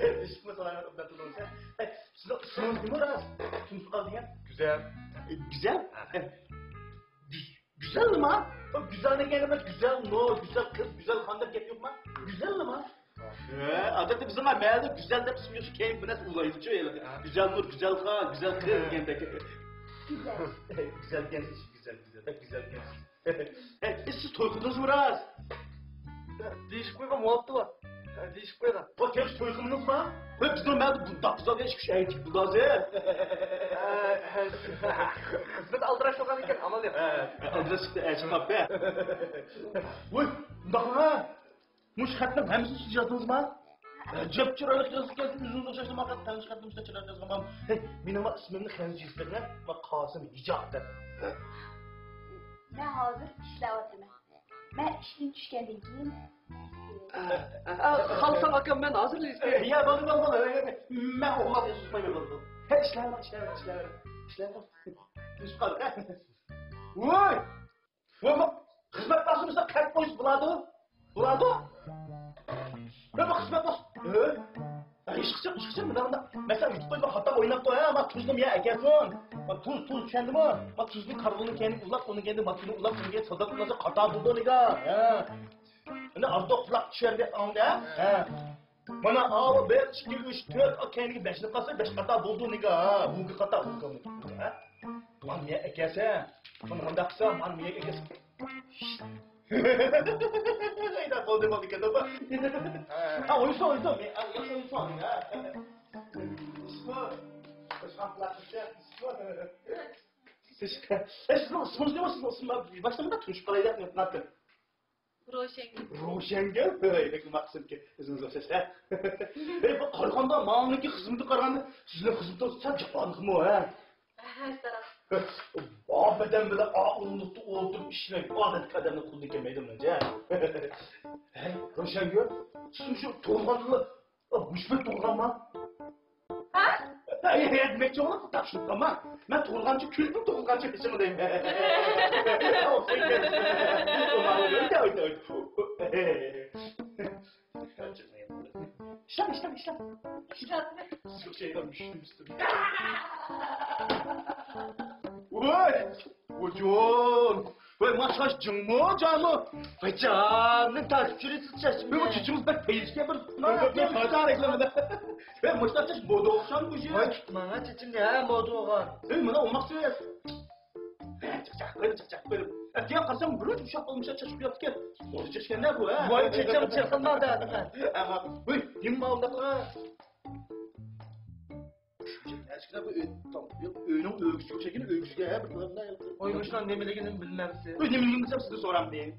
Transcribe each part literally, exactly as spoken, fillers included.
ئىشقمۇ ساڭا ئوبدان تۇرۇڭ سەن. سىزنىڭ ئىسمىڭىز نېمە راست؟ تۇنۇپ قالدىڭ يا؟ گۈزەل. گۈزەل؟ گۈز-، گۈزەلما؟ گۈزەل دېگەن ئەمەس، گۈزەل نۇر، گۈزەل قىز، گۈزەل خان دەپ گەپ يوقما؟ گۈزەلما؟ ھە، ئادەتتە بىزنىڭ مەھەللىدە گۈزەل دەپ ئىسىم يوق، كەينى بىر نەرسە ئۇلايدىچۇ. ھە. گۈزەل نۇر، گۈزەل خان، گۈزەل قىز دېگەندەك. گۈزەل. گۈزەلكەنسىز، گۈزەل، گۈزەل، بەك گۈزەلكەنسىز. ئەي، سىز توي قىلدىڭىزمۇ راست؟ دېيىشىپ قويغان ۋاقتى بار. دېيىشىپ قويغان. ۋاي، كەمسىز توي قىلمىدىڭىزما؟ ۋاي، بىزنىڭ مەھەللىدە بۇنداق گۈزەل ئىككى ئۈچ ئەر چىقىپ بولدى ھازىر. خىزمەت ئالدىراش بولغان ئىكەن، ئامال يوق. ئالدىراش چىقتى، ئەر چىقماپتۇ. ۋاي، مۇنداقمۇ؟ مۇشۇ خەتنىڭ ھەممىسىنى سىز يازدىڭىزما؟ ئەجەب چىرايلىق يازغانكەنسىز، ئۆزىڭىز ئوخشاشلا ماڭا خەتنى، مۇشۇ خەتنى مۇشۇنداق چىرايلىق يازغان. ھەي، مېنىڭ ئىسمىمنى خەنزۇچە يېزىپ بېرىڭە، مەن قاسىم ھىجاب دەپ. مەن ھازىر ئىشلەۋاتىمەن. مەن ئىشتىن چۈشكەندىن كېيىن. خالىساڭ ئاكام، مەن ھازىرلا يېزىپ بېرەي. يا، بولدى، بولدى، بولدى. مەن ئوغۇللارنى يېزىپ قويماي بولدى. ھەي، ئىشلەۋەر، ئىشلەۋەر، ئىشلەۋەر، ئىشلەۋەر. ۋاي! ۋە بۇ خىزمەت باشلىمىسا قەرز قويسا بولىدۇ. بولىدۇ. ۋە بۇ خىزمەت باش-، ھە؟ ھە، ئىشقىچە، ئىشقىچە، مۇنداق، مۇنداق. مەسىلەن، يۇتۇپ قويۇپ خاتا ئويناپتۇ، ھە، ما تۇزنى يا ئەكەلسۇن. ما تۇز، تۇز چۈشەندىمۇ؟ ما تۇزنى كارۋاننىڭ كەينىگە ئۇلاپ، ئۇنىڭ كەينىگە ماكىنا ئۇلاپ، ئۇنىڭ كەينىگە ساداق ئۇلاسا خاتا بولىدۇ، نىگا. ھە. ئەنە ئاردوق قۇلاق چۈشەندى، ئاڭدى، ھە؟ ھە. مانا، ئاۋۇ بىر، ئىككى، ئۈچ، تۆت، ئا، كەينىگە بەشنى قالسا، بەش خاتا بولدى، نىگا. ھە؟ ۋۇگا خاتا، ۋۇگا، ۋۇگا، ھە؟ مانا مېنى ئەكەلسە، مانا مۇنداق قىلسا، مانا مېنى ئەكەلسە. ھەيدە، بولدى، بولدى، كەلدى. ھە، ئوينىسۇن، ئوينىسۇن. مەن، ھە، ياخشى ئوينىسۇن، ھە. سىز، سىزنىڭ ئىسمىڭىز نېمە؟ سىزنىڭ ئىسمىڭىز باشلىمىدا تونۇشۇپ قالاي دەپ نېمە قىلاتتىم. روشەنگۈل. روشەنگۈل؟ ھەي، بەك ماقسىمكەن. ئۆزىڭىز ئوخشاش، ھە؟ ھەي، بۇ قارىغاندا، ماڭىڭكى خىزمىتىگە قارىغاندا، سىزنىڭ خىزمىتىڭىز سەل جاپالىقمۇ، ھە؟ ھە، سەل. ئا، بەدەن بىلەن ئا ئورۇنلۇقتا ئولتۇرۇپ ئىشلەڭ. ئادەتتىكى ئادەمنىڭ قولىدىن كەلمەيدۇ مەنچە. ھەي، روشەنگۈل، سىز مۇشۇ تۇغۇلغاندىلا، ئا، مۇشۇ بىر تۇغۇلغانما؟ ھە؟ ھەي، ھەي، دېمەكچى بولۇپ تاپشۇرۇپ قالما. مەن تۇغۇلغانچە كۈلدۈم، تۇغۇلغانچە ئېچىندىم. ئىشلەڭ، ئىشلەڭ، ئىشلەڭ. ئىشلەتمە. ۋوي! ۋوجۇن! ۋوي، ما شاش جىڭمۇ، جانمۇ؟ ۋاي، جاننى تارتىپ يۈرىسىز، شاش. ۋوي، بۇ چېچىڭىز بەك پەيزكە بىر، بىر، بىر، بىر، بىر، ۋوي، مۇشۇنداق چېچىم ماڭا، چېچىمنى ھە مودا بولغان. ۋوي، مانا ئوماق سۆز. چىقچاق قىلىپ، چىقچاق قىلىپ. ئەتىگەن قارىسام، بىر ئۇششاق بولمىسا چاچ قويۇپتىكەن. مودا چېچىكەندە بۇ، ھە؟ ۋاي، چېچىم چېقىلمادا. ئەمما، ۋوي، نېمە ئالدىقى؟ ئۆينىڭ ئۆگزىگە ئوخشايدىكەن، ئۆگزىگە، ھە، بىر تەرەپتە. ۋاي، مۇشۇلار نېمە دېگىنىنى بىلمەمسىز؟ ۋاي، نېمىلىكىنى بىلسەم سىزدىن سورامدىم.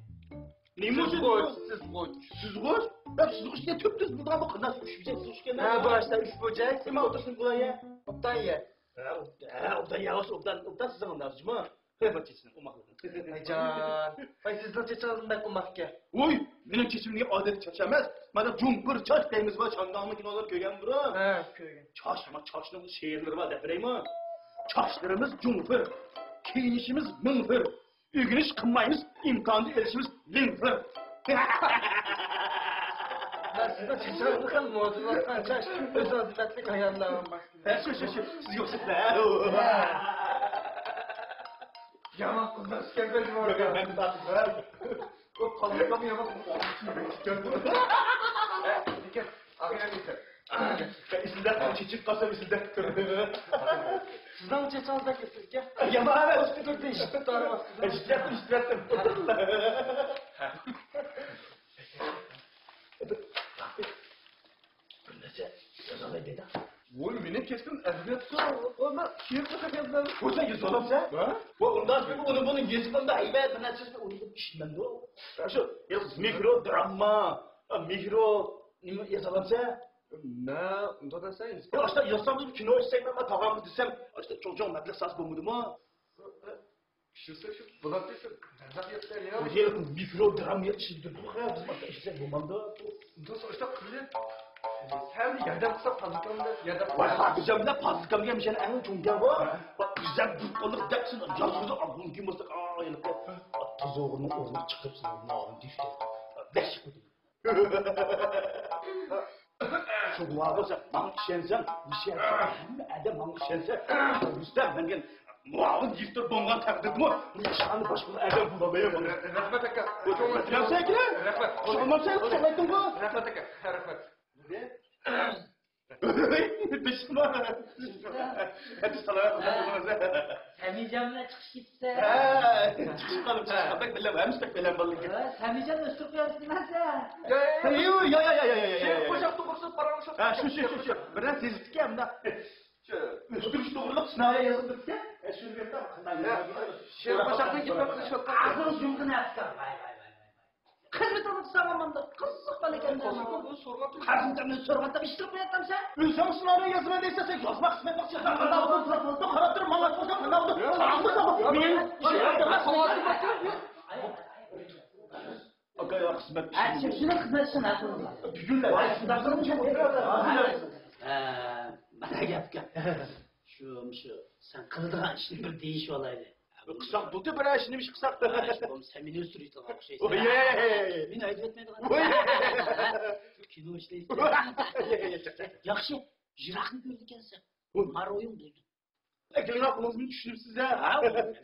نېمە ئۈچۈن؟ سىزغۇچ، سىزغۇچ. سىزغۇچ؟ يا سىزغۇچ دە تۈپ-تۈز بۇلغان بۇ قانداق ئۈچ بۇچەك سىزغۇچ ئىكەن؟ ھە، باشتا ئۈچ بۇچەك. نېمە ئوتتۇرىسىنى بۇلار يە؟ ئوبدان يە. ھە، ئوبدان، ھە، ئوبدان يە، ئوبدان، ئوبدان سىزنىڭ ئوبدان جۇمۇ. ھەي، بۇ چېچىنىڭ ئوماقلىقى. ھەيجان. ۋاي، سىزنىڭ چېچىڭىزمۇ بەك ئوماقكەن. ۋوي، مېنىڭ چېچىم نېگە ئادەتتىكى چاچ ئەمەس؟ مانا جۇڭپىر چاچ دەيمىز بار، شاڭگاڭنىڭ كىنولىرى كۆرگەنمۇ بۇرۇن؟ ھە، كۆرگەن. چاچ، ما چاچنىڭ شېئىرلىرى بار دەپ بېرەيمۇ؟ چاچلىرىمىز جۇڭپىر، كىيىنىشىمىز مىڭپىر، ئۆگىنىش قىلمايمىز، ئىمتىھاندا ئېلىشىمىز لىڭپىر. مەن سىزنىڭ چېچىڭىزنى خېلى مودا بولۇۋاتقان چاچ، ئۆزىڭىز بەتلىك ئاياللارغا. ھە، شۇ، شۇ، شۇ. سىزگە ئوخشاپتۇ. يامان قىزلار ئىكەن بەلكىم ئوردا. يامان قىزلار. ئۇ قالمىقام يامان قىزلار. لېكىن ئاغىنەم يېتەر. ئېسىلدە، چېچىپ قالسام ئېسىلدە. سىزنىڭ چېچىڭىز بەك ئېسىلكەن. يامان ئەمەس. ئۈستى تۇردى، ئىشتىن تارىۋاپسىز. ئىشلەتتىم، ئىشلەتتىم. بىر نەرسە يازالاي دېدى. ۋوي، مېنىڭ كەسپىم ئەدەبىيات، مەن شېئىر قوشاق يازىمەن. ۋوي، سەن يازالامسەن؟ ھە؟ ۋوي، ئۇنداق بولسا ئۇنى بۇنى يېزىپ، ئۇنداق ھەيۋەت بىر نەرسىسىنى ئۇنى ئىشلىمەمدۇ. شۇ، ياز، مىكرو دراما، مىكرو نېمە يازالامسەن؟ مەن ئۇنداق نەرسە يازىمەن. ئاشتا يازسام، كىنو ئىشلەيمەن، مەن تاغامغا دېسەم، ئاشتا چوڭ-چوڭ مەبلەغ ساز بولمىدىمۇ؟ شۇ، شۇ، بۇلار دېسە، قانداق يەتتى يا؟ بۇ يەر مىكرو دراما يېتىشتۈردۇق، ھە، بىز ماقتا ئىشلەپ بولمامدۇ؟ دوست، ئاشتا قىلىپ، سەل ياردەم قىلسا، پازىكام دەپ ياردەم قىلسا. ۋاي، خاتىرجەم بىلەن پازىكام دېگەن مىشەن ئەڭ چوڭ گەپ بۇ. ۋاي، بىزدە بىر قوللۇق دەپ سىز يازغۇزى ئابدۇلكىم بولساق، ئا، يەنە تازا ئوغرىنىڭ ئورنىغا چىقىپ، سىز ناۋان دېيىشتى. بەش قويدۇم. ماڭا ئىشەنسەڭ، ھەممە ئادەم ماڭا ئىشەنسە، رۇستەم مەن دېگەن مۇئاۋىن دىرېكتور بولغان تەقدىردىمۇ، بۇ ئىشخانىنى باشقا ئادەم بولالمايدۇ. رەھمەت ئاكا. رەھمەت. رەھمەت. رەھمەت ئاكا. رەھمەت. سەمىجان بىلەن چىقىش كېتىپسەن. ھە، چىقىش قالىپ، چىقىش قالىپ، بەك بىلەم، ھەممىسى بەك بىلەم بالىكەن. ھە، سەمىجان ئۆستۈرۈپ قويارسىز دېمەمسەن. يا، يا، يا. قوشاق توغرىسى پاراڭلىشىپ. ھە، شۇ، شۇ، شۇ، شۇ. بىرەر تېزلىتىكەن ئەمدى. شۇ ئۆستۈرۈش توغرىلىق سېنارىيە يېزىپ بېرىپتىكەن. ھە، شۇنى بېرىپ قانداق؟ شېرىن قوشاقنىڭ گېپىنى قىلىشىۋاتقان. ئاغزىڭ جۇمغىنى ئەپكەن. ۋاي، ۋاي، ۋاي، ۋاي. خىزمىتىڭنى قىلساڭ مانداق قىزىق بالا ئىكەن. قىزىقنى سورىغانتىم. قىزىقنى سورىغانتىم ئىشلىرىپ قوياتامسەن. ئۆزۈڭ سېنارىيە يازىمەن دەيسەن، سەن يازما خىزمەت قىلساڭ قانداق بولىدۇ؟ قاراپ تۇر، ماڭا قىلساڭ قانداق بولىدۇ؟ قاراڭغۇ ساڭا. مېنىڭ ئاكا، يا، خىزمەت ئىشى. شۇنى خىزمەت ئىشى. بۈگۈنلەر. ۋاي، شۇنداق قىلىپ ھە، مانا گەپ، گەپ. شۇ، شۇ، سەن قىلىدىغان ئىشنى بىر دېيىشىۋالايلى. قىلساق بولدى، بىر ئىش، نېمە ئىش قىلساق؟ ھە، ئىش بولمىسا، سەن مېنى ئۆستۈرۈۋېتىدىغان ئوخشايسەن. ۋوي. مېنى ھەيدىۋەتمەيدىغان. ۋوي. كىنو ئىشلەيسەن. ۋوي. ياخشى، يىراقنى كۆرىدىكەنسەن. ۋوي. مارويۇڭ بولدى. ئەكىلىراق بولۇڭىز، مېنى چۈشىنىپسىز ھە؟ ھە،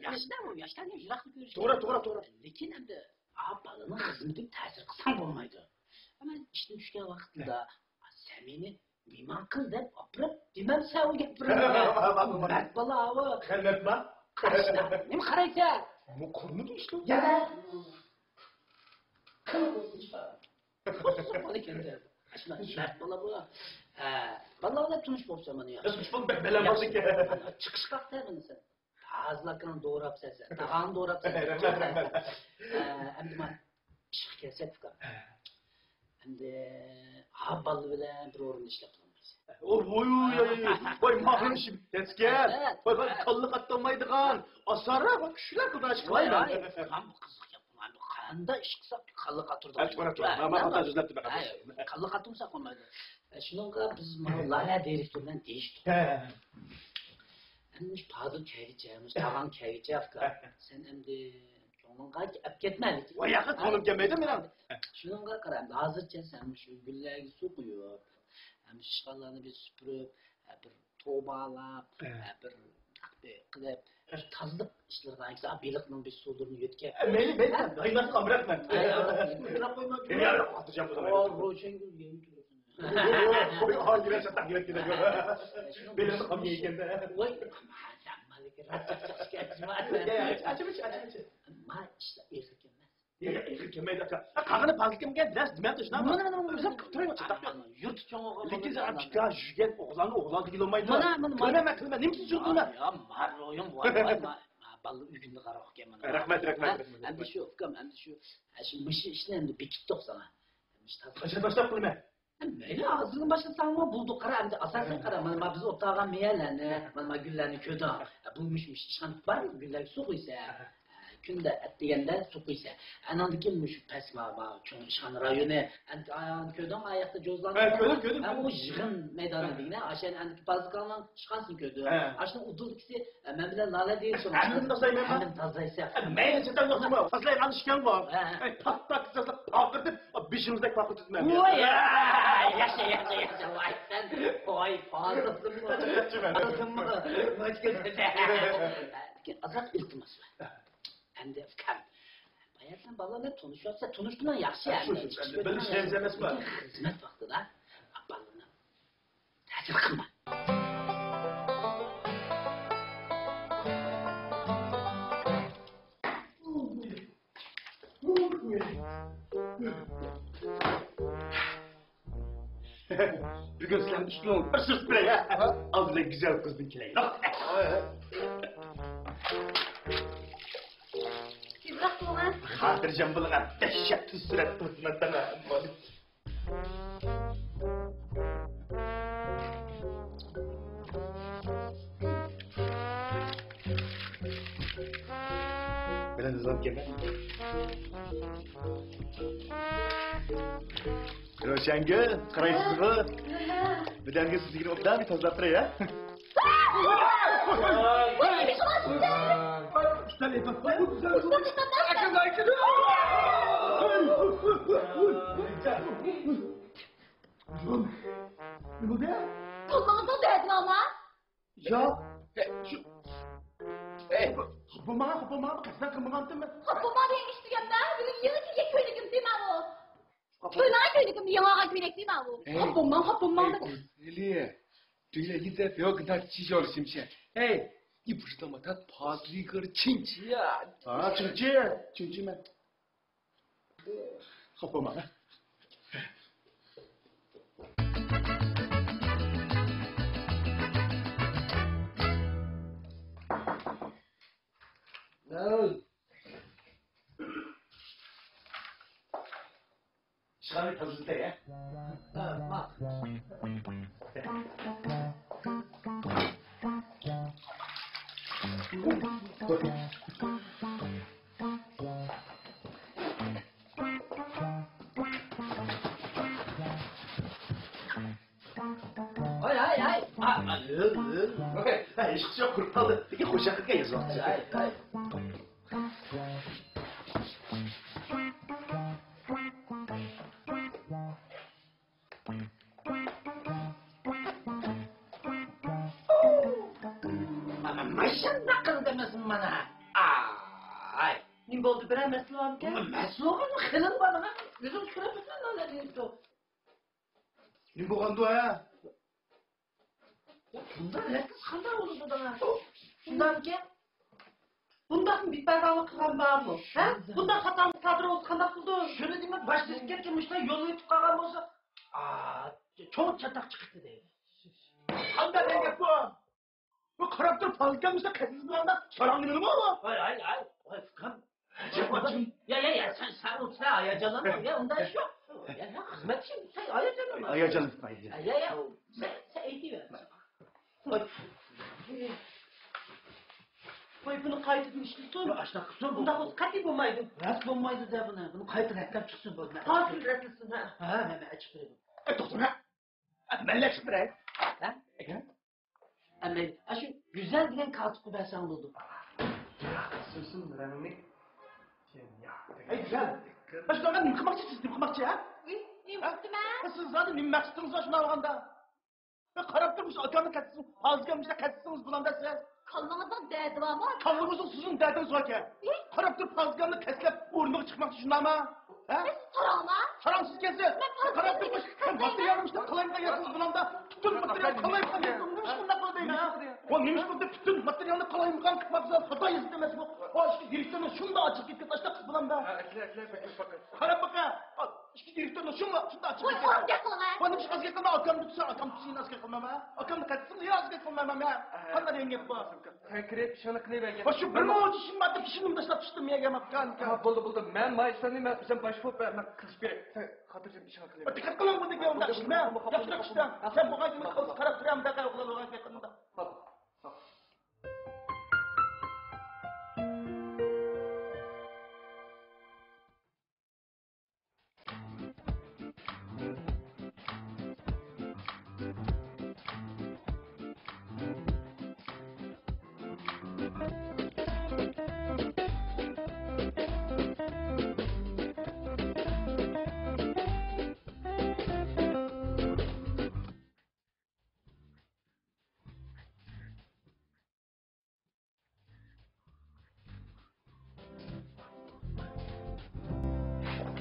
ياشلار، ياشلار يىراقنى كۆرۈش. توغرا، توغرا، توغرا. لېكىن ئەمدى، ئا، بالىنىڭ خىزمىتىگە تەسىر قىلساڭ بولمايدۇ. مەن ئىشتىن چۈشكەن ۋاقتىدا، سەن مېنى مېھمان قىل دەپ ئاپىرىپ دېمەمسەن ئۇ گەپلىرىنى. مەرد بالا ئاۋۇ. قەرنەتما. قاراشلا. نېمە قارايسەن؟ بۇ قۇرمىدى ئىشلىرى. يا. قىل بولسۇن چىقار. قۇرسۇق بالا ئىكەن دە. ئاشۇنداق مەرد بالا بۇ. ھە، بالىلار بىلەن تونۇش بوپسەن مانا يا. تونۇش بولۇپ بەك بەلەن ياخشى. بولدى ئىكەن. چىقىشقاق دە مانا سەن. ھازىر ئاكاڭنى دوراپسەن سەن. تاغاڭنى دوراپسەن. رەھمەت، رەھمەت. ھە، ئەمدى مانا ئىشقا كەلسەك ئۇكام. ھە. ئەمدى ھا بالا بىلەن بىر ئورۇندا ئىشلەپ تۇرالمايسەن. ۋوي، ۋوي، ۋوي، ماھىر ئىش بىتەسكەن. ھە. ۋوي، ۋوي، كاللا قاتتانمايدىغان. ئاسانراق ۋە كۈچلۈك بۇنداق ئىش ۋاي، قىلايمەن. ۋاي، ئۇكام، بۇ قىزىق گەپ. قانداق ئىش قىلساق كاللا قاتۇرىدىغان. ھە، توغرا، توغرا. مانا، مانا، مانا، ھە، كاللا قاتۇرمىسا قالمايدۇ. شۇنىڭغا بىز مانا لالا دىرېكتور بىلەن دېيىشتۇق. ھە. ئەمدى مۇشۇ پادىل كەلگۈچە، مۇشۇ تاغاڭ كەلگۈچە، ئۇكا. ھە. سەن ئەمدى كۆڭلۈڭگە ئەپ كەتمە، لېكىن. ۋاي، ياقى، كۆڭلۈم كەلمەيدۇ مېنىڭ. شۇنىڭغا قارا، ئەمدى ھازىرچە سەن مۇشۇ گۈللەرگە سۇ قۇيۇپ، ئەمدى ئىشخانىلارنى بىر سۈپۈرۈپ، بىر توۋا باغلاپ، ھە. بىر قىلىپ، شۇ تازىلىق ئىشلىرىغا، بېلىقنىڭ بىر سۇلىرىنى يۆتكەپ. ھە، مەيلى، مەيلى، ھە؟ ئايماتقان رەھمەت. ھە، ھە، ھە. يا، يا، خاتىرجەم بولۇڭ. ئا، روشەنگۈل يەنە تۇرىسىن. ھە، ھە. ھوي، ھازىر يەنە چاتاق كېلىپ كېتىدۇ. ھە، ھە. بېلىقنى قامغا يېگەندە. ۋاي، مانا ئىشلار ئېغىر كەلمەس. يا، يا، ئېغىر كەلمەيدۇ، ئاكا. ھە، قالغىنى پازىل كەمگەن، دەس دېمەمدۇ شۇنداقمۇ؟ مانا، مانا، مانا، مانا، ئۆزۈم قىلىپ تۇرۇڭ، چاتاق يوق. يۇرتى چوڭ ئوغۇل. لېكىن سەن پىكا يۈگەن ئوغلاننى ئوغلان دېگىلى بولمايدۇ. مانا، مانا، مانا. كۆرمە، كۆرمە، نېمە ئۈچۈن يا، يا، مارويۇم، ۋاي، ۋاي، ما، ما، بالىلار ئۆگىنىدىغان ئىكەن مانا. رەھمەت، رەھمەت، ھە؟ رەھمەت. ئەمدى شۇ، ئۇكام، ئەمدى شۇ، ھە، شۇ مۇشۇ ئىشنى ئەمدى بېكىتتۇق ساڭا. قاچان باشلاپ قىلىمەن؟ مەيلى، ھازىردىن باشلىساڭمۇ بولىدۇ. قارا، ئەمدى ئاساسەن قارا، مانا، مانا بىز ئولتۇرغان مېيەلەرنى، مانا، مانا گۈللەرنى كۆردۈڭ. بۇ مۇشۇ، مۇشۇ ئىشخانا بار، گۈللەرگە سۇ قۇيسا. كۈندە ئەتىگەندە سۇ قۇيسا. ئاناندىن كېيىن مۇشۇ پەس، ما، ما، چوڭ ئىشخانا رايونى. ئەمدى، ئا، كۆردۈڭ، ئا ياقتا جوزلان. ھە، كۆردۈم، كۆردۈم. ھە، ئۇ يىغىن مەيدانى دېگىنە، ئاشۇ ئەمدى پازىكاڭنىڭ ئىشخانىسىنى كۆردۈم. ھە. ئاشۇنىڭ ئۇدۇلدىكىسى، مەن بىلەن لالا دېيىش. ھەممىنى تازىلايمەن. ھەممىنى تازىلايسەن. مەيلى، چاتاق يوق، تازىلايدىغان ئىشكەن بار. ھە، ھە. ئەي، پات-پات تازىلاپ، پارقىرىتىپ، بېشىمىزدەك پارقىرىتىپ. ۋاي، ياشا، ياشا، ياشا، ۋاي سەن. ۋاي، پازىلسىمۇ؟ پازىلسىمۇ؟ ئازراق ئىلتىماس بار. ئەمدى ئۇكام، باياتىن بالىلار بىلەن تونۇشۇۋاتسا، تونۇشقىنىڭ ياخشى. شۇ، ئەمدى شۇ، چىقىش شۇ، بىلىش كۆرۈنۈش دەرىجە ئەمەسمۇ؟ لېكىن خىزمەت ۋاقتىدا بالىلارنى تەسىر قىلما. بۈگۈن سىلەرنى ئۈستۈنلۈك بىر سۈرۈپ بېرەي، ھە؟ ئالدى بىلەن گۈزەل قىزدىن كېلەيلى. تېزراق بولغان. خاتىرجەم بولغان. دەھشەت تېز سۈرئەت قىلىپ مەن. بىلەن نىزام كەلمە. روشەنگۈل، قارايسىزغۇ؟ بىردەمگە سىزگىنى ئوبدان تازىلاپ بېرەي، ھە؟ نېمە بولدى؟ قولىڭىزنىڭ دەردى بارمۇ؟ ياق. شۇ، ئەي، بۇ، بۇ ماڭا، بۇ ماڭا قەستەن قىلمىغانتىم مەن. بۇ ماڭا دېگەن ئىش دېگەندە، بۈگۈن يېڭى كىيگەن كۆينىكىم دېمەڭ ئۇ. تويلارغا كۆينىكىمنى يېڭى ئالغان كۆينەك دېمەڭ ئۇ. ئەي، بۇ ماڭا، بۇ ماڭا. ئەي، قىز، ھېلى. 对了，现在不要跟他计较了，行不行？哎，你不知道吗？他怕是一个亲戚呀。啊，亲戚，亲戚们。 خاپا بولماڭ. ئىشخانىنى تازىلىتەي، ھە؟ ھە، ماقۇل. ھاي، ھاي، ھاي. ھە، ھە، ھېچقىسى يوق، قۇرۇپ قالدى. لېكىن خوش ھەقىقەتكە يېزىۋاپتۇ. ھاي، ھاي. مانا ماشىنا قىلدىمىز مانا. ئاي. نېمە بولدى، بىرەر مەسىلە بارمىكەن؟ مەسىلە بولمىدى، خېلىم بار مانا. ئۆزۈڭ كۆرۈپ تۇرساڭ مانا نېمە. نېمە بولغاندۇ ھە؟ يا، بۇنداق رەتلىسە قانداق بولىدۇ داڭا؟ شۇنداقمىكەن؟ بۇنداقمۇ بىپەرۋالىق قىلغان بارمۇ؟ ھە؟ بۇنداق خاتالىق سادىر بولسا قانداق قىلىدۇ؟ شۇنى دېمە، باش تېزىپ كەتكەن مۇشۇنداق يولغا ئۆتۈپ قالغان بولسا، ئا، چوڭ چاتاق چىقىتتى دەيدۇ. قانداق دەپ گەپ بۇ؟ بۇ قاراپ تۇرۇپ پالكان مۇشۇنداق قەتىسىز بولغاندا ساراڭ نېمە بۇ؟ ۋاي، ۋاي، ۋاي، ۋاي، ئۇكام. يا، يا، يا، سەن، سەن، سەن ھاياجانلانما، يا، ئۇنداق ئىش يوق. يا، يا، خىزمەتچى، سەن ھاياجانلانما. ھاياجانلانما. يا، يا، يا، سەن، سەن ئېيتىۋەر. ۋاي. ۋاي، بۇنى قايتىدىن ئىشلىسۇن. يا، ئاشۇنداق قىلسۇن. بۇنداق بولسا قەتئىي بولمايدۇ. رەت بولمايدۇ دە بۇنى. بۇنى قايتا رەتلەپ چىقسۇن بۇ. ھازىر رەتلىسۇن، ھە. ھە، ھە، مەن ئېچىپ بېرىمەن. ئە، توختاڭ، ھە. مەنلا چىقىپ بېرەي. ھە؟ ئەگەر؟ ئەمدى ئاشۇ گۈزەل دېگەن كاتىپقا بەرسەڭ بولىدۇ. سىزسىن رەڭنى. ئەي، گۈزەل. ئاشۇ نېمە قىلماقچى، سىز نېمە قىلماقچى، ھە؟ ئۇي، نېمە قىپتىمەن؟ سىز زادى نېمە مەقسىتىڭىز بار شۇنداق بولغاندا؟ قاراپ تۇرۇپ مۇشۇ ئاكامنى قەتسىڭىز، پازىكامنى مۇشۇنداق قەتسىڭىز بۇلامدا سىز. كاللىڭىزنىڭ دەردى بارمۇ؟ كاللىڭىزنىڭ سىزنىڭ دەردىڭىز باركەن. ئى؟ قاراپ تۇرۇپ پازىكامنى قەتلەپ ئورنىغا چىقماقچى شۇنداقمۇ؟ ھە؟ سىز ساراڭما؟ ساراڭسىز كەنسىز. مەن پازىكامنى قاراپ تۇرۇپ مۇشۇ ماتېرىيالنى مۇشۇنداق قالايمىقان ياسىڭىز بۇلامدا. پۈتۈن ماتېرىيال قالايمىقان ياسىڭىز. نېمە ئىش بۇنداق بولدى ھە؟ ۋا نېمە ئىش بولدى؟ پۈتۈن ماتېرىيالنى قالايمىقان قىلىپ ماقسا خاتا يېزىپ ئەمەسمۇ؟ ۋا ئىشكى دىرېكتورنىڭ شۇنداق ئاچچىقى كەتتى ئاشۇنداق قىز بۇلامدا. ھە، ئەسلى، ئەسلى، بەك بەك. قاراپ باقە. ئىككى دىرېكتورنىڭ شۇڭا شۇنداق ئاچچىق. ۋاي، ئورۇندۇق قىلىڭ. ۋاي، نېمىشقا ئازگەك قىلماي؟ ئاكامنى تۇتسا، ئاكام تۇتسا يەنە ئازگەك قىلمايمەن. ئاكامنى قەتسىڭ يەنە ئازگەك قىلمايمەن. قانداق دېگەن گەپ بۇ؟ سەن كىرىپ ئىشىڭنى قىلىۋەرگىن. ۋاي، شۇ بىر مۇنچە ئىشىم بار دەپ ئىشىمنى تاشلاپ چىقتىم يەگەن ئاكا. ھە، بولدى، بولدى. مەن ما ئىشلارنى مەن ئۆزۈم باش بولۇپ مەن قىلىشىپ بېرەي. سەن خاتىرجەم ئىشىڭنى قىلىۋەر. دىققەت قىلىڭ بۇنداق گەپ ئۇنداق ئىشنى. ياخشىراق ئىشتە. سەن بۇ قايتىمىز قاراپ تۇرامەن دەپ ئوغلان ئوغلان گەپ قىلىڭدا.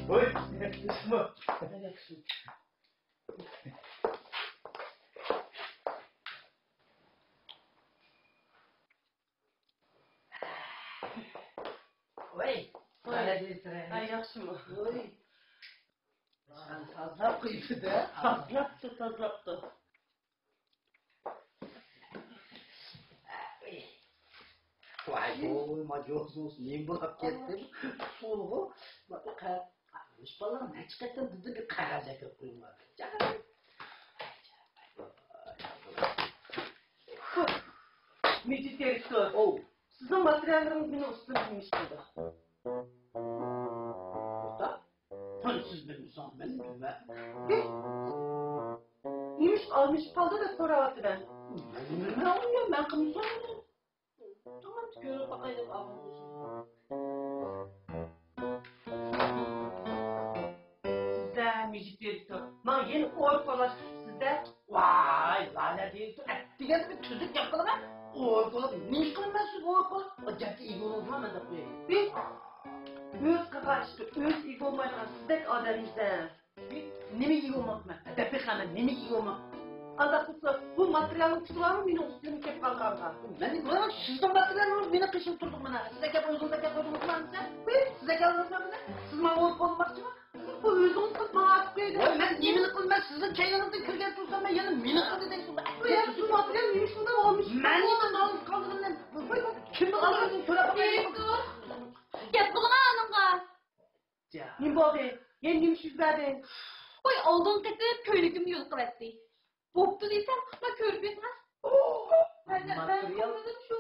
ھوي، نېمە قىلىسىزمۇ؟ ۋاي، ۋاي. ھە، ياخشىمۇ؟ ۋاي. تازىلاپ قويۇپتۇ-دە. تازىلاپتۇ، تازىلاپتۇ. ۋاي، ۋوي، ماجوزۇس، نېمە بولاپ كەتتىم؟ ئۇسسۇلغۇ. مۇشۇ بالىلار نەچچە قېتىم دېدىم، بىر قەغەز ئەكىرىپ قويۇڭلار. مىجىت دىرېكتور. ئوۋ. سىزنىڭ ماتېرىياللىرىڭىز مېنىڭ ئۈستۈمدىن نېمە ئىش قىلدى؟ توختا. قانداق سىز بىلمىسىڭىز، مەن بىلمەن. ھېي! نېمىشقا ئالمىشىپ قالدى دەپ سوراۋاتىمەن. مەن نېمە بىلمەيمەن، مەن قىلمىسام. تامام كۆرۈپ باقاي دەپ ئالغان بولسۇن. سىزدە مىجىت دىرېكتور، ما يەنە ئورۇپ قالغاچ سىزدە. ۋاي، لالە دېيىپتۇ. ئەتىگەندە بىر تۈزۈك گەپ قىلىمەن. ئورۇپ قالىپ، نېمە قىلىمەن سىزگە ئورۇپ قالىپ؟ ئۇ گەپكە ئىگە بولۇڭلار، مەن دەپ قوياي. بىز، ئۆز قىلغان ئىشقا ئۆز ئىگە بولمايدىغان سىزدەك ئادەمگە نېمىگە ئىگە بولماپتىمەن؟ دەپ بېقىمەن، نېمىگە ئىگە بولماپتىمەن؟ ئانداق بولسا، بۇ ماتېرىيالنىڭ پۇلىمۇ مېنىڭ ئۈستۈمگە كېلىپ قالغانغا. مەن نېمە، سىزنىڭ ماتېرىيالىڭىز مېنىڭ قېشىمدا تۇردۇق مانا. سىز ئەكەپ ئۆزىڭىز ئەكەپ قويدىڭىزمۇ دېسە، ۋىي، سىز ئەكەپ ئۆزىڭىز دېسە، سىز ماڭا ئۇرۇپ بولماقچىمۇ؟ سىز بۇ ئۆزىڭىز قىلىپ ماڭا ئاتىپ قويدىڭىز. ۋاي، مەن نېمىنى قىلدىم؟ مەن سىزنىڭ كەينىڭىزدىن كىرگەن تۇرسام، مەن يەنە مېنى قىلدى دەيسىز. بۇ يەردە شۇ ماتېرىيال نېمە ئىش بولدى؟ مەن نېمە نالىس قالدىم؟ مەن بۇ كىمنىڭ ئالدىدىن سوراپ قوياي؟ گەپ قىلغىنا ئانىڭغا. نېمە بولدى؟ يەنە نېمە ئىش يۈز بەردى؟ ۋاي، ئالدىنقى قېتىم كۆينىكىمنى يۇلقۇۋەتتى. بوپتۇ دېسەم، ما كۆرۈپ بېقىڭ. مەن، مەن، مەن قىلمىدىم شۇ.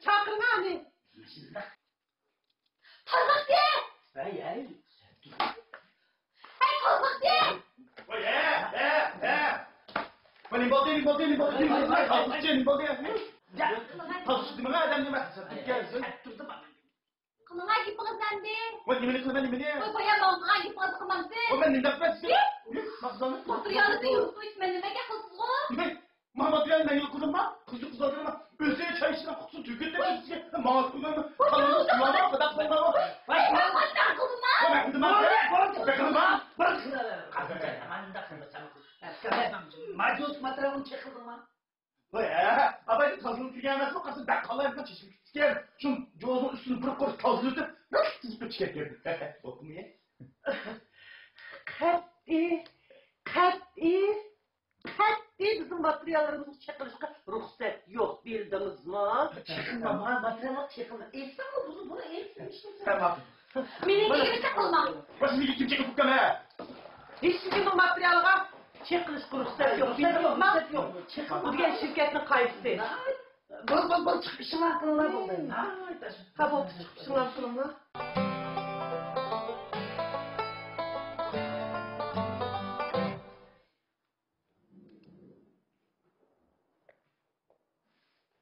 چاقىرىڭ ئانى. تازىلىقچى! ھەي، ھەي. ھەي، تازىلىقچى! ۋاي، ھە، ھە، ھە. ۋاي، نېمە بولدى، نېمە بولدى، نېمە بولدى، نېمە بولدى؟ ۋاي، تازىلىقچى، نېمە بولدى؟ يا، تازىلىق دېمەڭ، ئادەم نېمە؟ تۇردۇم. قىلىڭا گېپىڭىزنى ئەمدى. ۋاي، نېمىنى قىلىمەن، نېمىنى؟ ۋاي، بايا ماڭا قىلغان گېپىڭىزنى قىلمامسىز؟ ۋاي، مەن نېمە دەپ بەرسىز؟ ماتېرىيالنى يۇقىرى قويۇش مەن نېمە گەپ قىلسىزغۇ؟ ۋاي، ماڭا ماتېرىيال مەن يوق قىلدىمما؟ قىزىق قىزلار دېمە. ئۆزى چاي ئىچىدە قۇتىسىنى تۆكۈپ دەپ سىزگە ماڭا قىلمايمەن. قالدىڭىز قىلمايمەن، خاتا قىلمايمەن. ۋاي، مەن ماڭا قىلدىم. ۋاي، مەن قىلدىم. ۋاي، بار، بار، بار. ماجوز ماتېرىيالنى چېقىلدىڭما؟ ۋاي، ھە، ئاباي تازىلىنىپ كىرگەن ئەمەسمۇ، قاسىم بەك قالايمىقان چېچىلىپ كېتىپتىكەن. شۇ جوزنىڭ ئۈستىنى بىر قۇر تازىلىتىپ، بىر تىزىپ ئۆتۈپ كەتكەن. بوپتۇمۇ يە؟ قەتئىي، قەتئىي، قەتئىي بىزنىڭ ماتېرىياللىرىمىزنى چېقىلىشقا رۇخسەت يوق، بىلدىڭىزمۇ؟ چېقىلماڭ، ماتېرىياللار چېقىلماڭ. ئېيتساڭمۇ بۇنى، بۇنى ئېيتسىڭ، ئېيتساڭ. تامام. مېنىڭكىنى چېقىلماڭ. ۋاي، سىزنىڭكى كىم چېقىپ كەتكەن ھە؟ ھېچكىمنىڭ ماتېرىيالىغا چېقىلىشقا رۇخسەت يوق. رۇخسەت يوق، رۇخسەت يوق. بۇ دېگەن شىركەتنىڭ قائىدىسى. بول، بول، بول، چىقىپ ئىشىڭلارنى قىلىڭلار، بولدى. ھە، بولدى، چىقىپ ئىشىڭلارنى قىلىڭلار.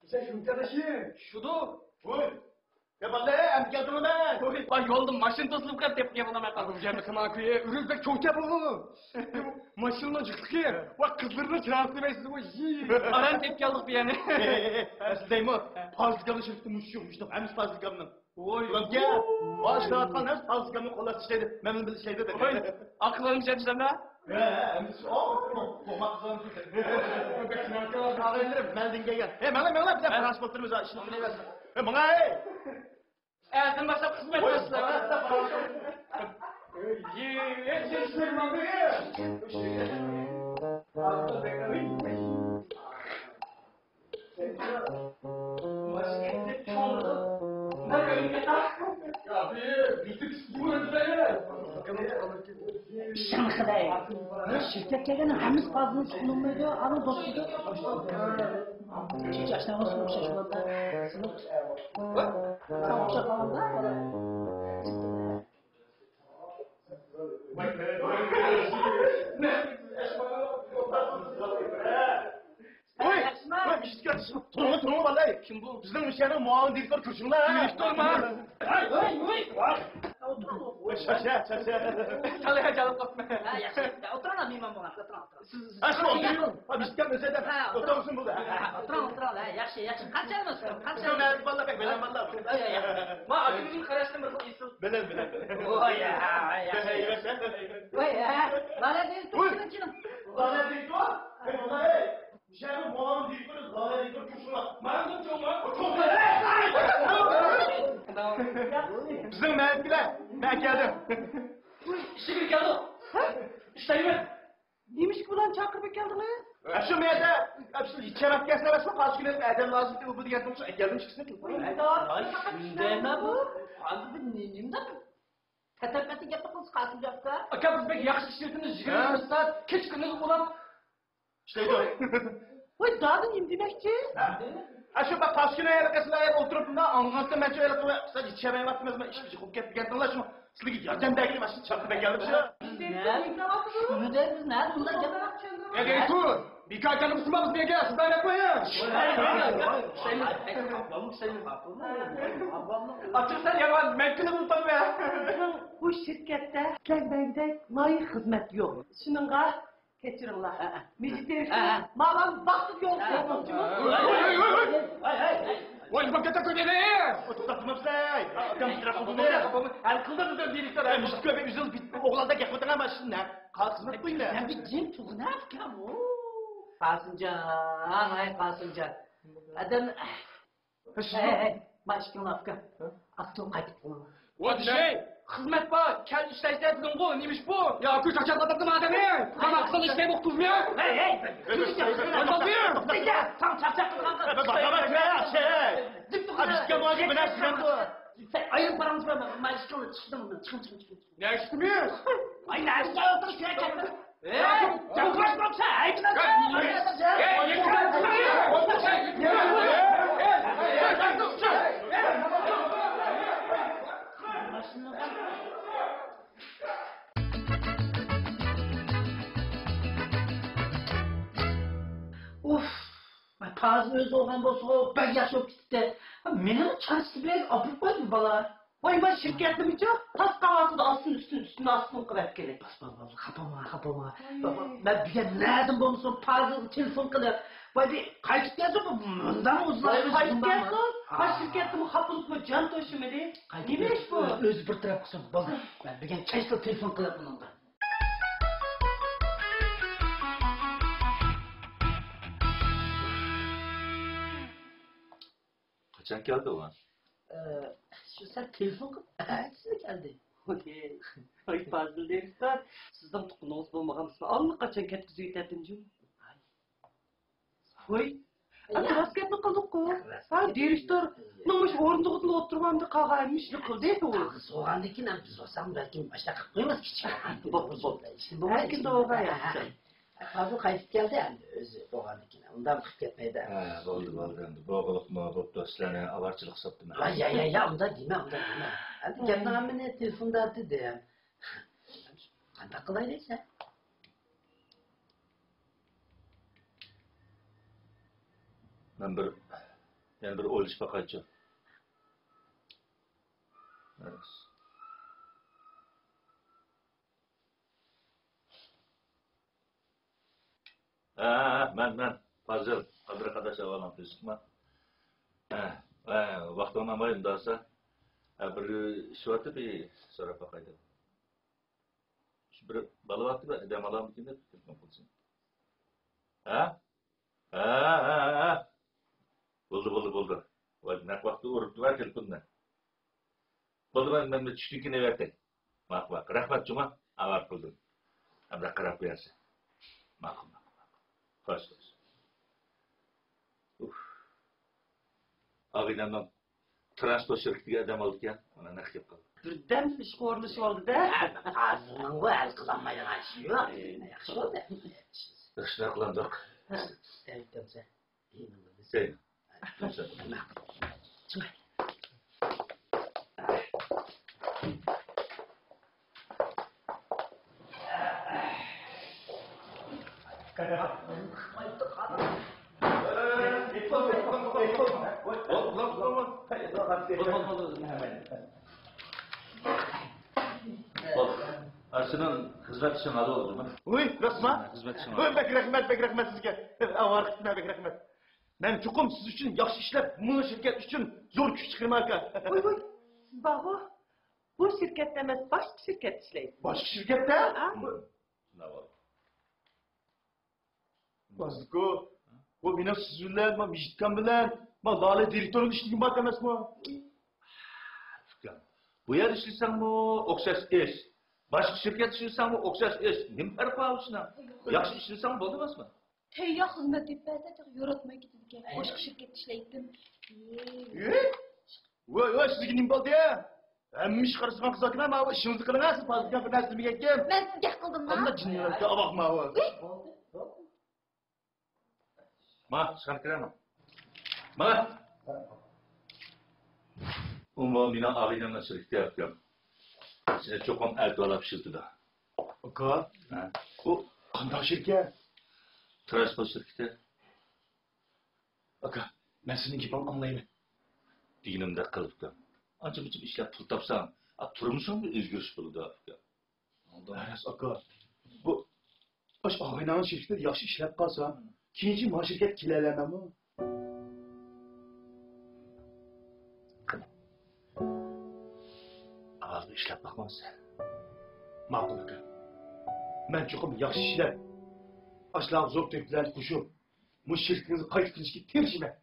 سەن شۇ قېرىشى؟ شۇدۇ. ۋوي. يا بالىلار، ئەمدى كەلدىڭلارمۇ؟ ۋوي، ۋاي، يولدا ماشىنا توسۇلۇپ قېلىپ، تېپىپ كەلمەي قالدىم. يەنە قىلماڭ كۈيى، ئۆرۈلۈپ بەك چوڭ كەپ بۇ. ماشىنىنىڭ جىقلىقى، ۋاي، قىزلىرىنىڭ چىراغىنى سېمەيسىز، ۋوي. ئاران تېپىپ كەلدۇق بۇ يەرنى. ئەسلى دەيمۇ، پازىلكامنىڭ شىركىتى مۇشۇ، مۇشۇ، ھەممىسى پازىلكامنىڭ. ۋوي. ئۇلاركە، ئاشۇ ئاتقان ھەممىسى پازىلكامنىڭ قولىدا ئىشلەيدۇ. مەن بىلەن ئىشلەيدۇ. ۋوي، ئاقىلىم شەدىشلەمدە. ھە، ھە، ھەممىسى، ئو، قوماق قىزلار. ئاغىنىلىرىم، مەلدىن كەلگەن. ھەي، ماڭا، ماڭا، بىزلەر پاراڭلىشىپ ئولتۇرىمىز، ئىشنى قىلىۋەرسىڭ. ھەي، ماڭا، ھەي. ئەتىدىن باشلاپ خىزمەت قىلىسىلەر. ئىشەنغىلەي. بۇ شىركەتكە كەلگەن ھەممىسى پازىلنى چىقىرالمايدۇ، ئانا دوستىدۇر. چاچلىرىڭىز ئوخشاش بولدى. سىزنىڭ ئوخشاپ قالغاندا. ۋوي! ۋوي، بىشتىكى تۇرۇڭ، تۇرۇڭ، بالىلار. كىم بۇ؟ بىزنىڭ مۇشۇ يەرنىڭ مۇئاۋىن دىرېكتورى كۆرۈشۈڭلار. دىرېكتورما؟ ۋوي، ۋوي، ۋوي. ئولتۇرۇڭ. شاشا، شاشا. چالىيا، چالىپ قاپتىمەن. ھە، ياخشى. ئولتۇرۇڭلار، مېھمان بولغان. ئولتۇرۇڭ، ئولتۇرۇڭ. ھە، شۇ ئولتۇرۇڭ. ھە، بىشتىكى ئۆزى دەپ. ھە، ئولتۇرۇڭ. ئولتۇرسۇن بولدى. ھە، ئولتۇرۇڭ، ئولتۇرۇڭ. ھە، ياخشى، ياخشى. قانچە ئالىمىز؟ قانچە ئالىمىز؟ بىلەن بالىلار، بەك بىلەن بالىلار. ھە، ھە، ھە. ما، ئاكىمىزنىڭ قاراشلىرى بىر خىل ئېسىل. بىلەن، بىلەن، بىلەن. ۋاي، ھە، ھە، ياخشى. ۋاي، ھە. بالىلار، كېلىڭ، كېلىڭ. بالىلار، بىزنىڭ مەھەللىدىكىلەر، مەن كەلدىم. ئىشىككە كەلدۇق. ئىشلەيمەن. نېمىشقا بۇلارنى چاقىرىپ كەلدىڭىز؟ شۇ مەيدە، شۇ يېتىشەلمەپ كەلسە ئەمەسمۇ، قارشى كۈنى ئادەم لازىم ئىدى، بۇ دېگەن شۇ ئەكەلدىم ئىككىسىنى. ۋاي، شۇندايمۇ بۇ؟ ئاندىن بىر نېمە بۇ؟ تەتەرپەتى گەپنى قىلسا قاسىم ئاكا. ئاكا، بىز بەك ياخشى ئىشلىتىمىز، يىگىرمە تۆت سائەت كېچە كۈندۈز ئۇلاپ ئىشلەيدۇ. ۋاي، دادىم نېمە دېمەكچى؟ ھە؟ شۇ بىر قاش كۈنى ھېلىقى سىلەر ئولتۇرۇپ مۇنداق ئاڭلىغانتىم، مەنچۇ ھېلىقى سەل يېتىشەلمەيۋاتىمىز، مەن ئىشقا جىقىلىپ كەتتىڭلار، شۇ سىلەرگە ياردەم بەرگىلى ماشىنا چاقىرىپ كەلدىم شۇ. شۇنى دەيمىز، نە بۇنداق گەپ؟ ئەگەر بىكار كەلدىمىز، بىزگە سىز بەرمەيمۇ. ئاچچىق سەن يامان، مەن كۈلۈپ ئولتۇرىمەن. بۇ شىركەتتە سىلەر دېگەندەك لايىق خىزمەت يوق. شۇنىڭغا كەچۈرۈڭلار. ھە، ھە. مىجىت دېيىشتى. ھە، ھە. ماۋام ۋاقتىدا يول ھە، ھە. قويمامچۇ. ھەي، ھەي، ھەي، ھەي. ۋاي، نېمە گەپ قىلدى؟ ئاكام تەرەپ قىلدى. ھەل قىلدى بىزنى دىرېكتور. ھەي، مۇشۇ كۆپى ئۆزىڭىز بىت-، ئوغلاندا گەپ قىلدىڭ ھە، مانا شۇنداق. قال خىزمەت قويۇڭ. سەن بىر جىم تۇرغىنا ئۇكام. قاسىمجان، ھاي قاسىمجان. ئادەم ھەي، ھەي، مانا ئىككىڭلار ئۇكا. ئاستىن قايتىپ قويۇڭ. ۋاي، خىزمەت بار، كەل ئىشلەيسەن دېدىڭغۇ، نېمە ئىش بۇ؟ يا، كۈ چاچاق ئادەمنى ئادەمنى. قانداق قىلسا ئىشلەيدۇ قىزمۇ؟ ھەي، ھەي. ساڭا چاقچاق قىلغان قىز. ئايرىپ قاراڭ، مانا ئىككىڭلار چىقىڭ، چىقىڭ، چىقىڭ. نەشتىمىز؟ ۋاي، نەشتە ئولتۇرۇش كېرەك. ئەي، جاۋابلاش بولسا، ئەي، ئۇف، پازىل ئۆزى بولغان بولسىغۇ، بەك ياخشى بولۇپ كېتىپتى. مېنىڭ چانسىز بىلەن ئاپىرىپ قويدى بالا. ۋاي، مانا شىركەتنىمۇچۇ تاس قاۋاتىدا ئاستىن ئۈستۈن، ئۈستۈن ئاستىن قىلىپ كېلىپ. بولدى، بولدى، خاپا بولما، خاپا بولما. مەن بۈگۈن نەدىن بولمىسۇن پازىلغا تېلېفون قىلىپ، ۋاي، بىر قايتىپ كەلسۇن، بۇ مۇنداق ئۇزۇن قايتىپ كەلسۇن. ھا، شىركەتتىمۇ خاپىلىقمۇ جان توشۇمىدى. نېمە ئىش بۇ؟ ئۆزى بىر تەرەپ قىلسۇن، بولدى. مەن بۈگۈن كەچتە تېلېفون قىلىپ ئۇنىڭغا. قاچان كەلدى ئۇ؟ ئە، شۇ سەن تېلېفون قىلىپ ئەتىسىلا كەلدى. ۋاي، پازىل دىرېكتور، سىزنىڭ تۇغقىنىڭىز بولمىغان بولسا ئاللىقاچان كەتكۈزۈۋېتەتتىمجۇ. ۋاي، ئەمدى راست گەپنى قىلدۇققۇ. ھە، دىرېكتورنىڭ مۇشۇ ئورۇندۇقىدىلا ئولتۇرۇپ ئەمدى قالغان ئىشنى قىلدى ئۇ. تاغىسى بولغاندىكىن ئەمدى بىز بولساق بەلكىم باشلاپ قويىمىز كىچىك. بوپتۇ، بوپتۇ. بولمايدىكىن توغرا. ھازىر قايتىپ كەلدى ئەمدى ئۆزى بولغاندىكىن. ئۇنداق قىلىپ كەتمەيدۇ. ھە، بولدى، بولدى ئەمدى. بولغىلىقمۇ بوپتۇ، سىلەرنى ئاۋارىچىلىك قىلساپتىمەن. ۋاي، يا، يا، يا، ئۇنداق دېمە، ئۇنداق دېمە. ئەمدى گەپنىڭ ھەممىنى تېلېفوندا دېدىم. قانداق قىلايلى سەن؟ مەن بىر، يەنە بىر ئويلىشىپ باقايچۇ. ھە، مەن، مەن. پازىل، قادىر قاداش ئەھۋالىڭ تىنچلىقمۇ؟ ھە، ھە، ۋاقتىڭ ئالماي ئۇنداقسا. ھە، بىر ئىش بارتى، بىر سوراپ باقاي دەپ. شۇ بىر بالا بارتى، بىر دەم ئالامدىكىن دەپ تېلېفون قىلسۇن. ھە؟ ھە، ھە، ھە. بولدى، بولدى، بولدى. ۋاي، نەق ۋاقىتتا ئۇرۇپتۇ ۋە تېلېفوننى. بولدى، مەن، مەن چۈشتىن كېيىن ئەۋەتەي. ماقۇل، ماقۇل. رەھمەت جۇما، ئاۋارە قىلدىم. ئەمدى قاراپ قويارسەن. ماقۇل، ماقۇل، ماقۇل. خوش، خوش. ئۇھ. ئاغىنەمنىڭ ترانسپورت شىركىتىگە ئادەم ئالىدىكەن، مانا نەق كەپ قالدى. بىردەم ئىشقا ئورۇنلىشىۋالدى-دە. ھازىرنىڭغۇ ھەل قىلالمايدىغان ئىشى يوق. ياخشى بولدى. ياخشى قىلاندۇق. ھە. سەن ئۆتەمسەن. سېنىڭ خىزمەت ئىشىڭ ھازىر بولدىمۇ؟ ۋۇي، راستمۇ؟ خىزمەت ئىشىڭ ۋۇي، ھازىر. بەك رەھمەت، بەك رەھمەت سىزگە. ئاۋارە قىپتىمەن، بەك رەھمەت. مەن چوقۇم سىز ئۈچۈن ياخشى ئىشلەپ، مۇ شىركەت ئۈچۈن زور كۈچ چىقىرىمەن، ئاكا. ۋۇي، ۋۇي، سىز بارغۇ، بۇ شىركەتتە ئەمەس، باشقا شىركەتتە ئىشلەيسىز. باشقا شىركەتتە؟ ھە. بازدىكۇ، بۇ مېنىڭ سىز بىلەن، ما مىجىتكام بىلەن، ما لالە دىرېكتورنىڭ ئىشلىگىنى بار ئەمەسمۇ؟ ئۇكام، بۇ يەردە ئىشلىسەڭمۇ ئوخشاش ئىش، باشقا شىركەتتە ئىشلىسەڭمۇ ئوخشاش ئىش. نېمە پەرقى بار شۇنىڭ؟ ياخشى ئىشلىسەڭ بولدى ئەمەسمۇ؟ تەييار خىزمەت دەپ بەرسە تېخى يوراتماي كېتىدىكەن. باشقا شىركەتتە ئىشلەيتتىم. ۋوي، ۋوي، سىزگە نېمە بولدى؟ ھەممە ئىش قارىسىغان قىز ئاكىنا، ماۋۇ ئىشىڭىزنى قىلىڭ، سىز پازىكان بىر نەرسە دېمىگەنكىن. مەن سىزگە قىلدىمما؟ قانداق جىننىيلار ئىكەن، ئاۋاق ماۋۇ. ما، چىقىپ كىرەمەن. ما. ئۇمۇ مېنىڭ ئاغىنەمنىڭ شىركىتى ئۇكام. سېنى چوقۇم ئەتىۋالاپ ئىشلىتىدۇ. ئاكا، ھە؟ بۇ قانداق شىركەت؟ ترانسپورت شىركىتى. ئاكا، مەن سېنىڭ گېپىڭنى ئاڭلايمەن. دېگىنىمدەك قىل ئۇكام. ئانچە-مۇنچە ئىشلەپ پۇل تاپساڭ، ئا، تۇرمۇشۇڭدا ئۆزگىرىش بولىدۇ ئۇكام. راست ئاكا. بۇ، ئاش ئاغىنەڭنىڭ شىركىتىدە ياخشى ئىشلەپ قالسا، كېيىنچە ما شىركەت كېلەلەرمەنمۇ؟ ھازىر ئىشلەپ باقمامسەن؟ ماقۇل ئاكا. مەن چوقۇم ياخشى ئىشلەپ، ئاشۇلارغا زور تۆھپىلەرنى قوشۇپ، مۇشۇ شىركىتىڭىزنى قايتا قىلىشقا تىرىشىمەن.